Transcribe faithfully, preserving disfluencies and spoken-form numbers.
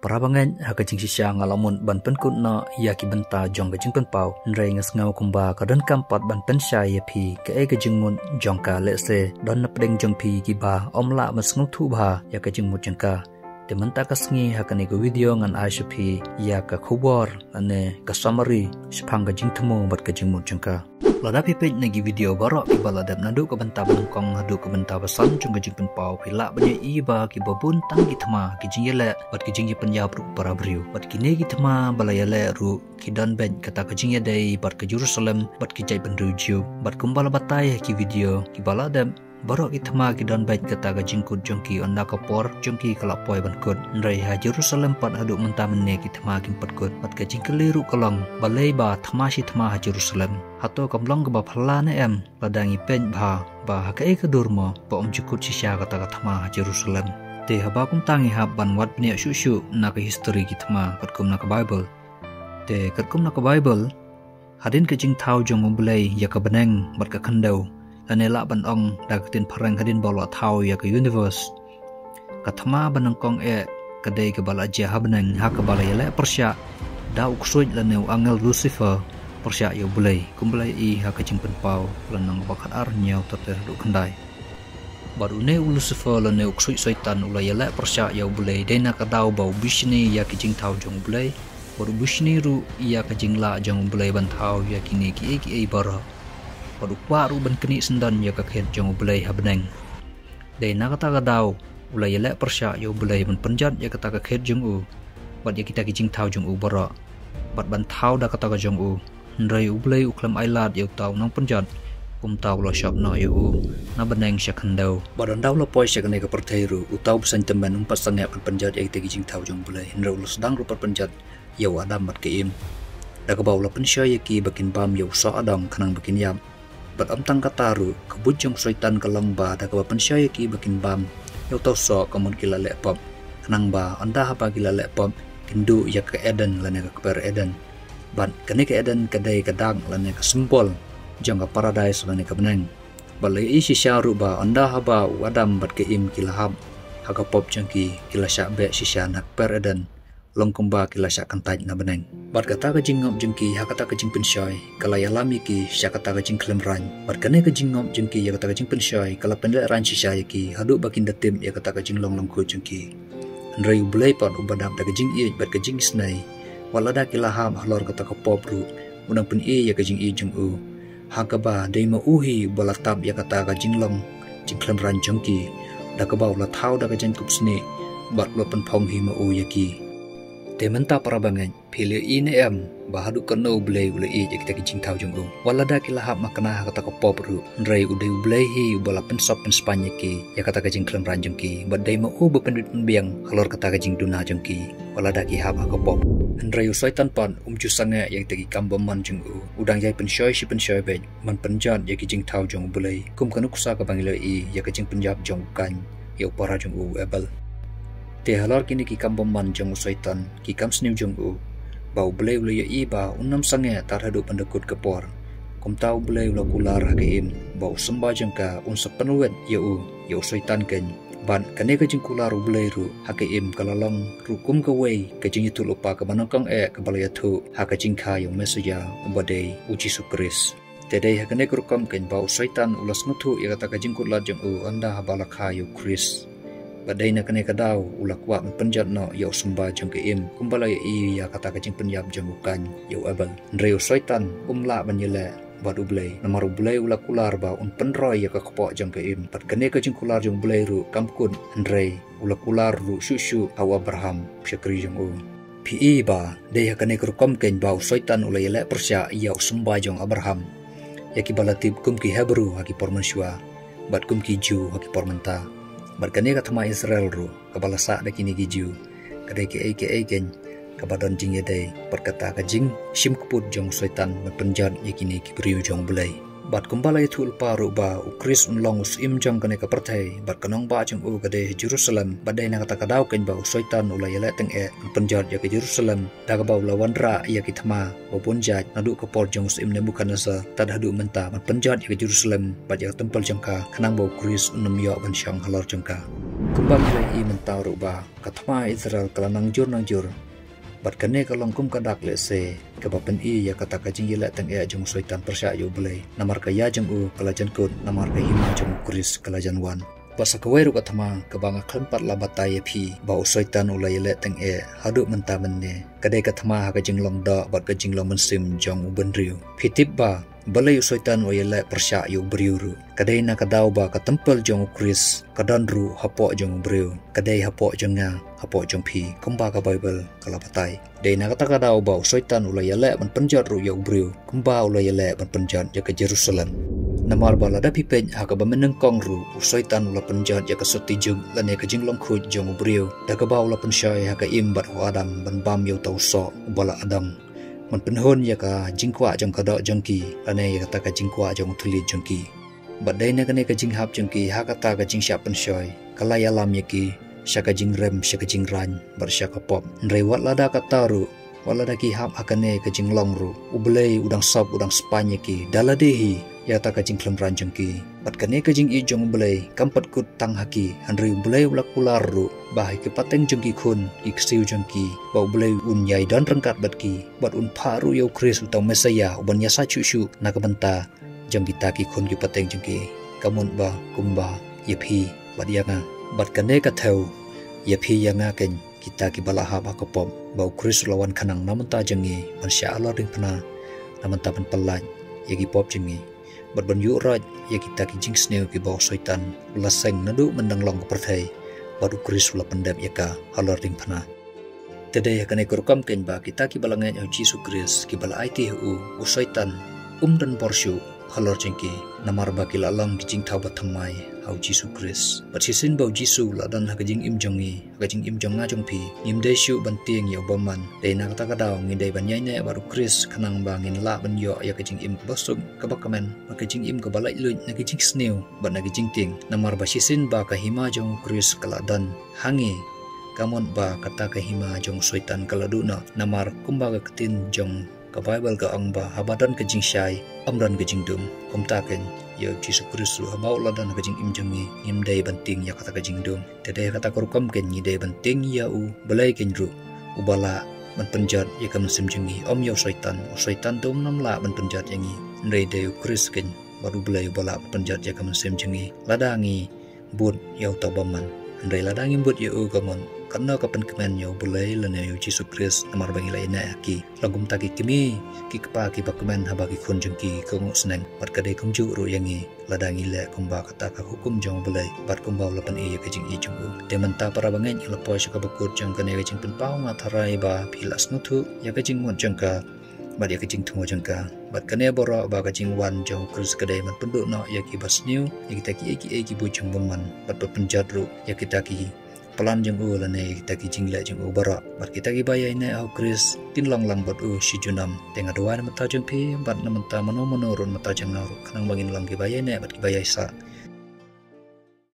Para bangeit, ha ka jingshisha nga la mut ban pynkut noh ïa ki bynta jong ka jingpynpaw. Hynrei nga sngew kumba ka donkam pat ban pynshai ïa phi kaei ka jingmut jong ka, lehse don na pdeng jong phi kiba ym lah ban sngewthuh bha ïa ka jingmut jong ka. Te mynta ka sngi ha kane ka video ngan ai sha phi ïa ka khubor lane ka summary shaphang ka jingthmu bad ka jingmut jong ka. Lada phi peit na ki video baroh kiba la dep, naduh ka bynta banyngkong haduh ka bynta basan jong ka jingpynpaw, phi lah ban ïohi ba kiba bun tang ki thma, ki jingïaleh bad ki jingïapynïap ruh para briew. Bad kine ki thma ba la ïaleh ruh ki don beit kata ka jingïadei bad ka Jerusalem bad ki jaitbynriew Jiw. Bad kumba la batai ha ki video kiba la dep, baroh ki thma ki don beit kata ka jingkut jong ki ynda ka por jong ki ka la poi ban kut. Hynrei ha Jerusalem pat haduh mynta mynne ki thma kim pat kut. Bad ka jingkylli ruh ka long, balei ba thma shi thma ha Jerusalem? Hato kam long kaba phylla ne em lada ngi peit bha ba ha kaei ka dur mo ba ym ju kut shisha kata ka thma ha Jerusalem? Te haba kumta ngi hap ban wad bniah shuh shuh na ka history ki thma katkum na ka Bible. Te katkum na ka Bible, hadien ka jingthaw jong U Blei ïa ka bneng bad ka khyndew, lane lah ban ong da ka ktien phareng hadien ba u la thaw ïa ka universe, ka thma ba nyngkong eh ka dei kaba la jia ha bneng ha kaba la ïaleh pyrshah da u ksuid lane u angel Lucifer pyrshah ïa U Blei, kumba la ïohi ha ka Jingpynpaw lynnong ba khatar, hynñiew ter ter haduh khyndai. Bad une u Lucifer lane u ksuid Soitan u la ïaleh pyrshah ïa U Blei dei na ka daw ba u bishni ïa ka jingthaw jong U Blei, bad u bishni ruh ïa ka jinglah jong U Blei ban thaw ïa kine kiei kiei baroh. Bad u kwah ruh ban knieh syndon ïa ka khet jong U Blei ha bneng. Dei na kata ka daw u la ïaleh pyrshah ïa U Blei ban pynjot ïa kata ka khet jong u bad ïa kita ki jingthaw jong u baroh, bad ban thaw da kata ka jong u. Hynrei U Blei u khlem ailad ïa uta u nongpynjot, kumta u la shop noh ïa u na bneng sha khyndew. Bad ynda u la poi sha kane ka pyrthei ruh, uta u bseiñ tymmen um pat sangeh ban pynjot ïa kita ki jingthaw jong U Blei, hynrei u la sdang ruh ban pynjot ïa u Adam bad ka Im, da kaba u la pynshoi ïa ki ba kin bam ïa u soh adong khnang ba kin ïap. Bad ym tang kata ruh, ka buit jong u Soitan ka long ba da kaba pynshoi ïa ki ba kin bam ïa uta u soh, ka mut ki la leh pop, khnang ba ynda haba ki la leh pop, kin duh ïa ka Eden lane ka kper Eden. Bad kane ka Eden ka dei ka dak lane ka symbol jong ka paradise lane ka bneng. Bad la ïohi shisha ruh ba ynda haba u Adam bad ka Im ki la hap ha ka pop jong ki, ki la shah beh shisha na ka kper Eden, long kumba ki la shah kyntait na bneng. Bad kata ka jingngop jong ki ha kata ka jingpynshoi ka la ïalam ïa ki sha kata ka jingkhlem raiñ. Bad kane ka jingngop jong ki ïa kata ka jingpynshoi ka la pynlehraiñ shisha ïa ki haduh ba kin da tip ïa kata ka jinglong lyngkhuid jong ki. Hynrei U Blei pat uba dap da ka jingïeit bad ka jingisynei, wat lada ki la hap halor kata ka pop ruh, u nang pyni ïa ka jingïeit jong u, ha kaba dei ma u hi uba la tap ïa kata ka jinglong jingkhlem raiñ jong ki, da kaba u la thaw da ka jaiñkup snieh bad u la pynphong hi ma u ïa ki. Te mynta para bangeit, phi la ïohi ne em ba haduh katno U Blei u la ïeit ïa kita ki jingthaw jong u? Wat lada ki la hap makna ha kata ka pop ruh, hynrei u dei U Blei hi uba la pynsop pynspaiñ ïa ki ïa kata ka jingkhlem raiñ jong ki, bad dei ma u ba pynbit pynbiang halor kata ka jingduna jong ki wat lada ki hap ha ka pop. Hynrei u Soitan pat um ju sangeh ïa kita ki kam bymman jong u. U dang ïai pynshoi shi pynshoi beit ban pynjot ïa ki jingthaw jong U Blei, kum ka nuksa kaba ngi la ïohi ïa ka jingpynïap jong u Kain ïa u para jong u, u Abel. Te halor kine ki kam bymman jong u Soitan, ki kam sniew jong u, ba U Blei u la ïohi ba un ym sangeh tad haduh ban da kut ka por, kumta U Blei u la kular ha ka Im ba u symbai jong ka un sa pynwit ïa u, ïa u Soitan keiñ. Bad kane ka jingkular U Blei ruh ha ka Im ka la long ruh kum kawei ka jingïathuhlypa kaba nyngkong eh kaba la ïathuh ha ka jingkha ïa u Messaïah uba dei u Jisu Khrist. Te dei ha kane ka rukom keiñ ba u Soitan u la sngewthuh ïa kata ka jingkutlot jong u ynda haba la kha ïa u Khrist. Bad dei na kane ka daw u la kwah ban pynjot noh ïa u symbai jong ka Im, kumba la ïohi ïa kata ka jingpynïap jong u Kain ïa u Abel. Hynrei u Soitan um lah ban ïaleh bad U Blei, namar U Blei u la kular ba un pynroi ïa ka kpoh jong ka Im. Bad kane ka jingkular jong U Blei ruh kam kut, hynrei u la kular ruh shuh shuh ha u Abraham, u shakri jong u. Phi i ba dei ha kane ka rukom keiñ ba u Soitan u la ïaleh pyrshah ïa u symbai jong Abraham, ïa kiba la tip kum ki Hebru ha ki por mynshuwa bad kum ki Jiw ha ki por mynta. Bad kane ka thma Israel ruh kaba la sah da kine ki Jiw, ka dei kaei kaei keiñ kaba don jingïadei bad kata ka jingshim kput jong u Soitan ban pynjot ïa kine ki briew jong U Blei. Bad kumba la ïathuhlypa ruh ba u Khrist un long u Syiem jong kane ka pyrthei, bad ka nongbah jong u ka dei ha Jerusalem. Bad dei na kata ka daw keiñ ba u Soitan u la ïaleh tyngeh ban pynjot ïa ka Jerusalem, da kaba u la wanrah ïa ki thma ba bun jait naduh ka por jong u Syiem Nebukhadnessar tad haduh mynta ban pynjot ïa ka Jerusalem bad ïa ka templ jong ka, khnang ba u Khrist un ym ïoh ban shong halor jong ka. Kumba ngi la ïohi mynta ruh ba ka thma Israel ka la nang jur nang jur. Bad kane ka long kum ka dak lehse kaba pyni ïa kata ka jingïaleh tyngeh jong u Soitan pyrshah ïa U Blei. Namar ka ïa jong u ka la jan kut, namar ka hima jong u Khrist ka la jan wan. Bad sa kawei ruh ka thma kaba nga khlem pat la batai ïa phi, ba u Soitan u la ïaleh tyngeh haduh mynta mynne. Ka dei ka thma ha ka jinglong doh bad ka jinglong mynsiem jong u bynriew. Phi tip ba balei u Soitan u ïaleh pyrshah ïa u briew ruh? Ka dei na ka daw ba ka templ jong u Khrist ka don ruh hapoh jong u briew. Ka dei hapoh jong nga, hapoh jong phi, kumba ka Baibl ka la batai. Dei na kata ka daw ba u Soitan u la ïaleh ban pynjot ruh ïa u briew, kumba u la ïaleh ban pynjot ïa ka Jerusalem. Namar ba lada phi peit ha kaba mynnyngkong ruh, u Soitan u la pynjot ïa ka sotti juk lane ka jinglong khuid jong u briew da kaba u la pynshoi ha ka im bad u Adam ban bam ïa uta u soh uba la adong, ban pynhun ïa ka jingkwah jong ka doh jong ki lane ïa kata ka jingkwah jong u thylliej jong ki. Bad dei na kane ka jinghap jong ki ha kata ka jingshah pynshoi, ka la ïalam ïa ki sha ka jingrem, sha ka jingraiñ bad sha ka pop. Hynrei wat lada kata ruh, wat lada ki hap ha kane ka jinglong ruh, U Blei u dang sop, u dang spaiñ ïa ki da lade hi ïa kata ka jingkhlem raiñ jong ki. Bad kane ka jingïeit jong U Blei kam pat kut tang ha ki, hynrei U Blei u la kular ruh ba ha ki pateng jong ki khun, ki ksiew jong ki, ba U Blei un ïai don ryngkat bad ki, bad un phah ruh ïa u Khrist, uta u Messaïah uban ïasaid shuh shuh na ka bynta jong kita ki khun ki pateng jong ki. Ka mut ba kumba ïa phi bad ïa nga, bad kane ka thew, ïa phi ïa nga keiñ, kita kiba la hap ha ka pop, ba u Khrist u la wan khnang na bynta jong ngi, ban shah halor diengphna, na bynta ban pyllait ïa ki pop jong ngi, bad ban ïuh roit ïa kita ki jingsniew kiba u Soitan u la seng naduh myndang long ka pyrthei, bad u Khrist u la pyndep ïa ka halor diengphna. Te dei ha kane ka rukom keiñ ba kita kiba la ngeit ha u Jisu Khrist, kiba la aiti ha u, u Soitan um don bor shuh halor jong ki, namar ba ki la long ki jingthaw bathymmai ha u Jisu Khrist. Bad shisien ba u Jisu u la don ha ka jingim jong ngi, ha ka jingim jong nga jong phi, ngim dei shuh ban tieng ïa u bymman. Dei na kata ka daw ngi dei ban ïaineh bad u Khrist khnang ba ngin lah ban ïoh ïa ka jingim kaba suk, kaba kmen, bad ka jingim kaba laitluid na ki jingsniew bad na ki jingtieng. Namar ba shisien ba ka hima jong u Khrist ka la don ha ngi, ka mut ba kata ka hima jong u Soitan ka la duh noh. Namar kumba ka ktien jong ka Baibl ka ong ba haba don ka jingshai, ym don ka jingdum. Kumta keiñ ïa u Jisu Khrist ruh, haba u la don ha ka jingim jong ngi, ngim dei ban tieng ïa kata ka jingdum. Te dei ha kata ka rukom keiñ ngi dei ban tieng ïa U Blei keiñ ruh, uba lah ban pynjot ïa ka mynsiem jong ngi, ym ïa u Soitan. U Soitan te um nym lah ban pynjot ïa ngi, hynrei dei u Khrist keiñ bad U Blei uba lah ban pynjot ïa ka mynsiem jong ngi. Lada ngi bud ïa uta u bymman, hynrei lada ngim bud ïa u, ka mut katno ka pynkmen ïa U Blei lane ïa u Jisu Khrist, namar ba ngi la ïaineh ha ki. Long kumta ki kmie ki kpa kiba kmen haba ki khun jong ki ki kohnguh sneng. Bad ka dei kumjuh ruh ïa ngi, lada ngi leh kumba kata ka hukum jong U Blei, bad kumba u la pyni ïa ka jingïeit jong u. Te mynta para bangeit, ngi la poi sha kaba kut jong kane ka jingpynpaw, nga tharai ba phi la sngewthuh ïa ka jingmut jong ka bad ïa ka jingthmu jong ka. Bad kane baroh ba ka jingwan jong u Khrist ka dei ban pynduh noh ïa kiba sniew, ïa kita kiei kiei ki buit jong u bymman, bad ban pynjot ruh ïa kita ki plan jong u lane ïa kita ki jingleh jong u baroh. Bad kita kiba ïaineh ha u Khrist kin long lang bad u shi junom. Te nga duwai na bynta jong phi bad na bynta mano mano ruh na bynta jong nga ruh, khnang ba ngin long kiba ïaineh bad kiba ïaisah